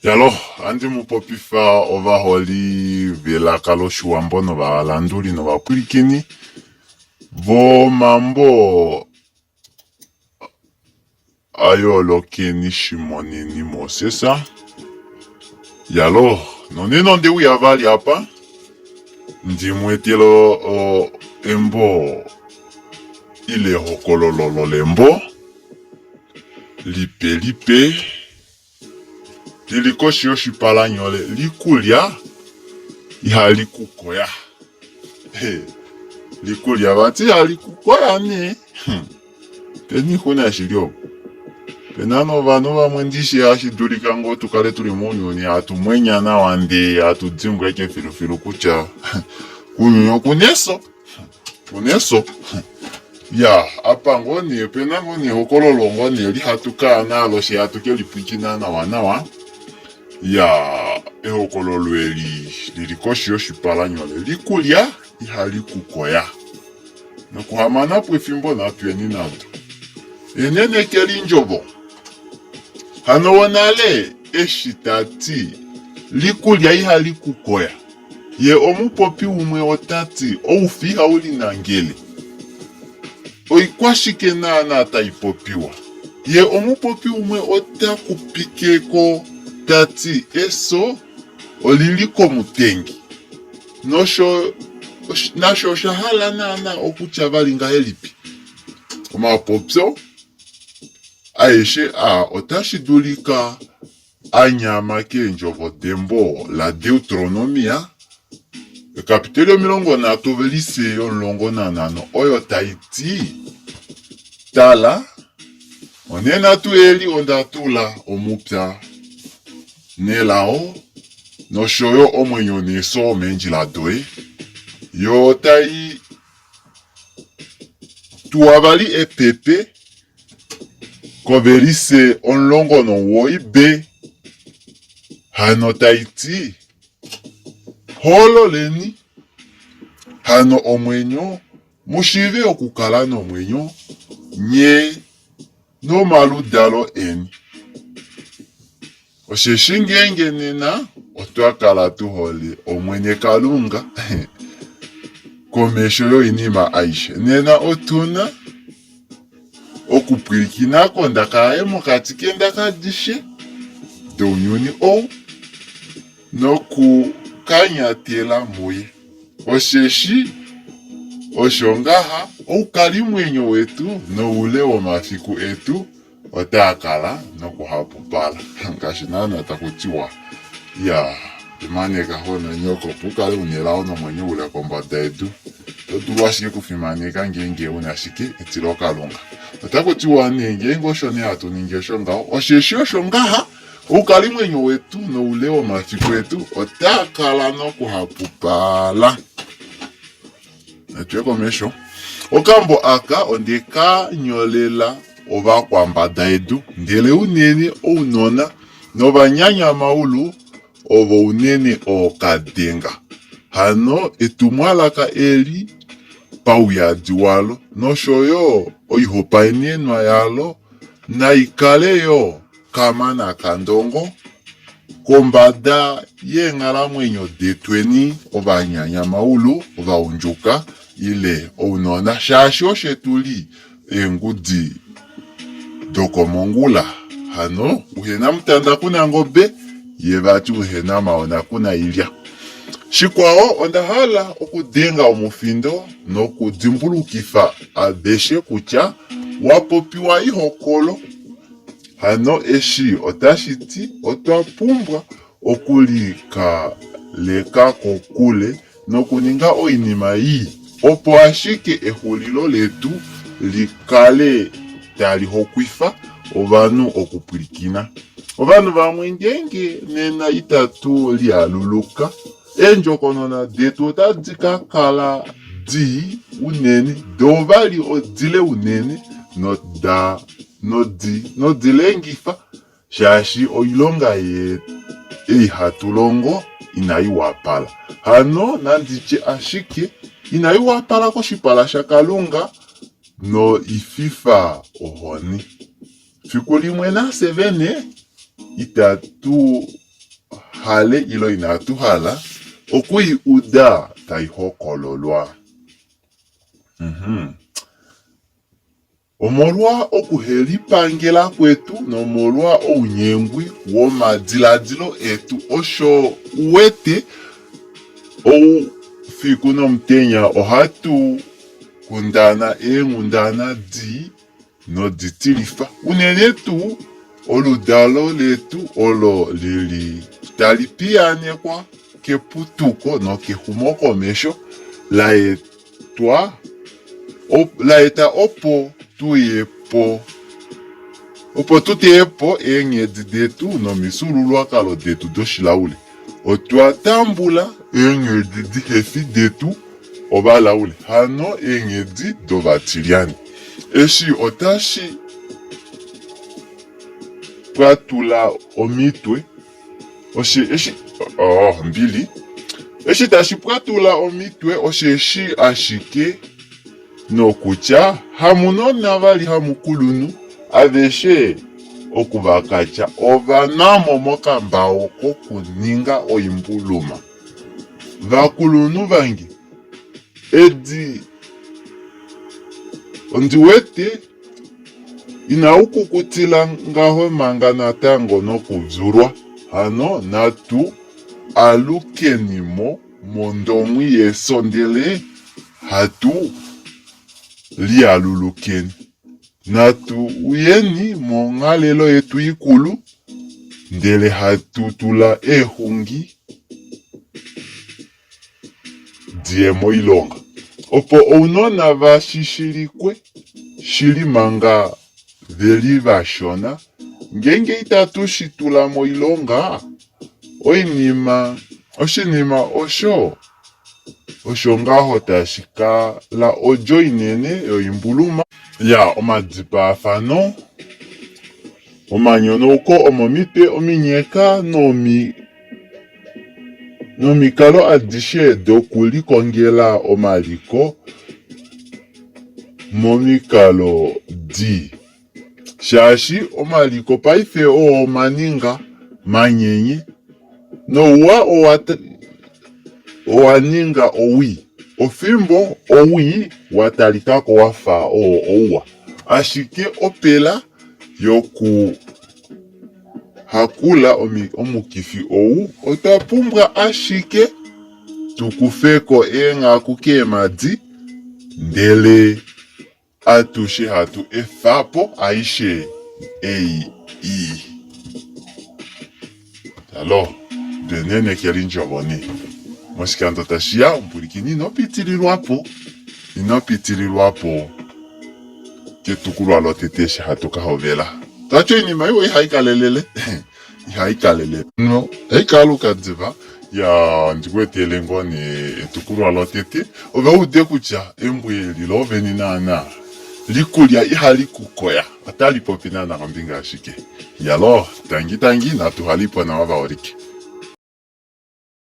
Yalo, ohandi mu popifa ovaholi velaka lOshiwambo novalanduli novapwilikini vomambo a yoolokeni Shimoneni Moses. Yalo, nonena onde uya vali apa ndi mu etele embo ile ehokololo lembo lipe lipe li li koshi yoshipalanyole Likulya ihali ku koya. Likulya vati ihali ku koya nee. Hmm. Peni ixuna shili opo. Pena novanhu vamwe ndishi hashi dulika ngoo tu kale tuli mounyuni hatu mwenya nawa ndee hatu dimbwa eke filufilu kutya kunyuni okuna eso. Uneso. Ya, apa ngoo nee opena ngoo nee ehokololo ngoo nee lihatu kala nalo she hatu ke lipwikina nawa nawa. Ya, ehokololo eli lili koshi yoshipalanyole likulya ihali ku koya. Nokuhamana po efimbo natu yeni nado. Enenekelindjovo. Hano wonale eshi ta ti likulya ihali ku koya. Ye omupopi umwe ota ti, Oufi ihau linangele. Oikwashike naanaa tai popiwa? Ye omupopi umwe ota kupike ko ta ti, Eso oli li komutengi. Nosho nasho osha hala naanaa okutya vali ngahelipi? Omapopyo aeshe aa otashi dulika a nyama keendjovo dembo laDeuteronomia, ekapiteli 30 ovelise yo15 oyo tai ti, Tala, onena tuu eli onda tula omupya nelao nosho yo omwenyo nefyo meendjila doye, yo tai tuwa vali epepe kovelise 19 b hano tai ti, Hoololeni hano omwenyo, mu shiive okukala nomwenyo, nye nomaludalo eni. Osheshi ngeenge nena otwa kala tu hole Omwene Kalunga komesho yoinima aishe, nena otu na okupwilikina kondaka yaye mokati keendaka adishe dounyuni ou nokukanyatela muye. Osheshi osho ngaha oukalimwenyo wetu noule womafiku etu otaa kala nokuhapupala ngaashi naana taku tiwa ya fimaneka xo nonyoko opo u kale u na elao nomwenyo ule kombada yedu. Oto dulu ashike okufimaneka ngeenge u na shike etilokalunga. Otaku tiwa nee ngeenge osho nee hatu ningi osho ngaho, osheshi osho ngaha oukalimwenyo wetu noule womafiku etu otaa kala nokuhapupala. Natu ye komesho. Okambo aka onde ka nyolela ovakwambada yedu, ndele unene ounona novanyanyamaulu ovo unene ookadenga. Hano etumwalaka eli pauyadi walo nosho yo oihopaenenwa yalo nai kale yo Kamana Kandongo, Kombada yeenghalamwenyo detweni ovanyanyamaulu, ovaundjuka ile ounona shaashi oshe tu li eengudi dokomongula. Hano uhena mutanda kuna ngobe, ye vati uhena maona kuna ilya. Shikwao onda hala okudenga omufindo nokudimbulukifa aveshe kutya wa popiwa ihokolo Hano eshi otashi ti otwa pumbwa okulikaleka kokule nokuninga oinima ii opo ashike exulilo letu li kale tali hokwifa ovanhu okupwilikina. Ovanhu vamwe ngeenge nena itatu lialuluka, eendjokonona detu otadi ka kala dii unene, do vali odile unene noda nodi nodi lengifa shaashi oilonga ye ei hatu longo inai wapala. Hano nandi tye ashike inai wapala koshipala shaKalunga no ififa ohoni. Fiku limwe nafye vene itatu. hale ilo inatu hala oku i uda tai hokololwa. Mhm. Omolwa okuhelipangela kwetu nomolwa ounyengwi womadiladilo etu, osho u wete, oufiku nomutenya ohatu kundana eenghundana dii noditilifa, unene tuu oludalo letu olo li li tali piyaanekwa keputuko nokexumokomesho la etwa la eta opo tu ye po opo tu teye po eenghedi detu nomifyuululwakalo detu doshilaule. Otwa tambula eenghedi dihe fi detu ovalaule, hano eenghedi dovatilyane. Eshi otashi pwatula omitwe oshe eshi oh, mbili eshi tashi pwatula omitwe osheshi ashike nokutya hamunona vali hamukulunhu aveshe oku va katya ova nwamo mokambao kokuninga oimbuluma. Vakulunhu vange, edi ondi wete inau kukutila ngaho manga natango nokuvyulwa, hano natu alukeni mo mondomwi yefyo ndele hatu lialulukeni. Natu uyeni monghalelo yetu ikulu ndele hatu tula eexungi di ye moilonga, opo ounona va shishilikwe shili manga ve li vashona. Ngeenge itatu shi tula moilonga, oinima oshinima osho osho ngaho tashi kala odjo inene yoimbuluma. Ya omadipaafano, omanyonauko omomitwe, ominyeka nomi nomikalo adishe dokulikongela omaliko momikalo dii. Shaashi omaliko paife oo omaninga manyenye, nouwa owa ninga owii, ofimbo owii wa talika ko wa fa oo ouwa. Ashike opela yokuhakula omukifi ou, otwa pumbwa ashike tu kufe ko eenghaku keemhadi ndele Atushe hatu efa po aishe ei ii. Alo, Benene kelindjovo nee. Moshikando tashi ya, omupwilikini ino pitililwa po. Ino pitililwa po ketukulwa lotete eshi hatu ka hovela. Tati oinima iwa ihai kalelele. Ihai kalelele. No, otai ka aluka diva. Ya, ndi ku etele ngoo nee etukulwa lotete, ove u ude kutya embo eli loovene naanaa likulya ihali ku koya. Otali popi naanaa kombinga yashike. Iyaloo, tangi tangi, natu halipo nawa vaholike.